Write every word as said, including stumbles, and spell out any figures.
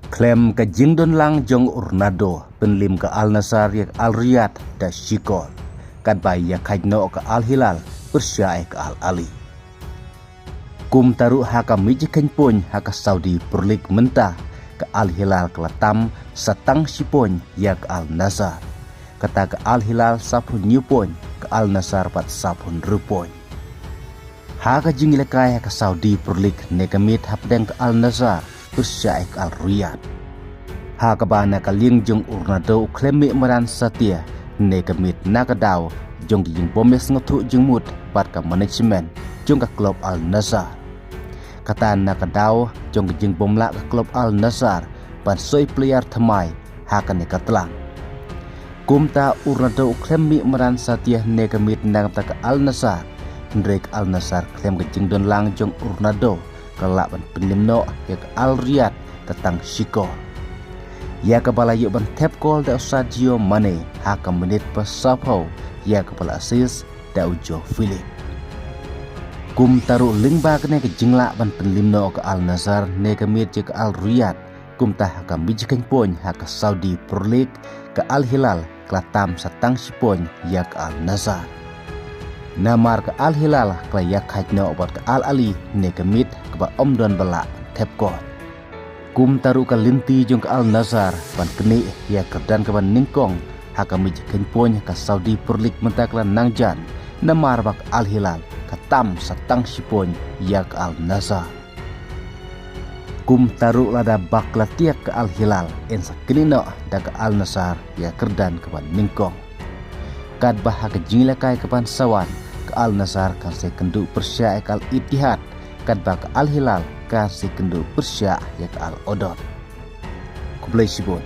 Khlem ka jingdon lang jong u Ronaldo, pynliem ka Al Nassr ïa ka Al Riyadh da shikor, katba ïa khaid noh ka Al Hilal pyrshah ïa ka Al Ahli. Kumta ruh ha ka miej khein point ha ka Saudi Pro League mynta, ka Al Hilal ka la tam sa tang shi point ïa ka Al Nassr. Kata ka Al Hilal saphew hynñiew point, ka Al Nassr pat saphew hynriew point. Ha ka jingïalehkai ha ka Saudi Pro League ne ka miet hapdeng ka Al Nassr pyrshah ïa ka Al Riyadh. Ha kaba na ka liang jong u Ronaldo u khlem mih madan satia ne ka miet na ka daw jong ka jingbym ïasngewthuh jingmut bad ka management jong ka klub Al Nassr. Kata na ka daw jong ka jingbym lah ka klub Al Nassr ban soi player thymmai ha kane ka tlang. Kumta u Ronaldo u khlem mih madan satia ne ka miet na ka bynta ka Al Nassr. Hynrei ka Al Nassr khlem ka jingdon lang jong u Ronaldo ka lah ban pynliem noh ïa ka Al Riyadh da tang shikor, ïa kaba la ïoh ban thep kol da u Sadio Mane ha ka minit ba saphew, ïa kaba la assist da u Joao Felix. Kumta ruh lyngba kane ka jinglah ban pynliem noh ka Al Nassr ne ka miet jong ka Al Riyadh, kumta ha ka miej khein point ha ka Saudi Pro League, ka Al Hilal ka la tam sa tang shi point ïa ka Al Nassr. Namar ka Al Hilal ka la ïa khaid noh bad ka Al Ahli ne ka miet kaba ym don ba lah ban thep kol. Kumta ruh ka lynti jong ka Al Nassr ban knieh ïa ka kyrdan kaba nyngkong ha ka miej khein point ha ka Saudi Pro League mynta ka la nang jan, namar ba ka Al Hilal ka tam sa tang shi point ïa ka Al Nassr. Kumta ruh lada ba ka la tiak ka Al Hilal yn sa knieh noh da ka Al Nassr ïa ka kyrdan kaba nyngkong. Katba ha ka jingïalehkai kaban sa wan, ka Al Nassr kan sa ïakynduh pyrshah ïa ka Al Ittihad, katba ka Al Hilal kan sa ïakynduh pyrshah ïa ka Al Wahda. Khublei shibun.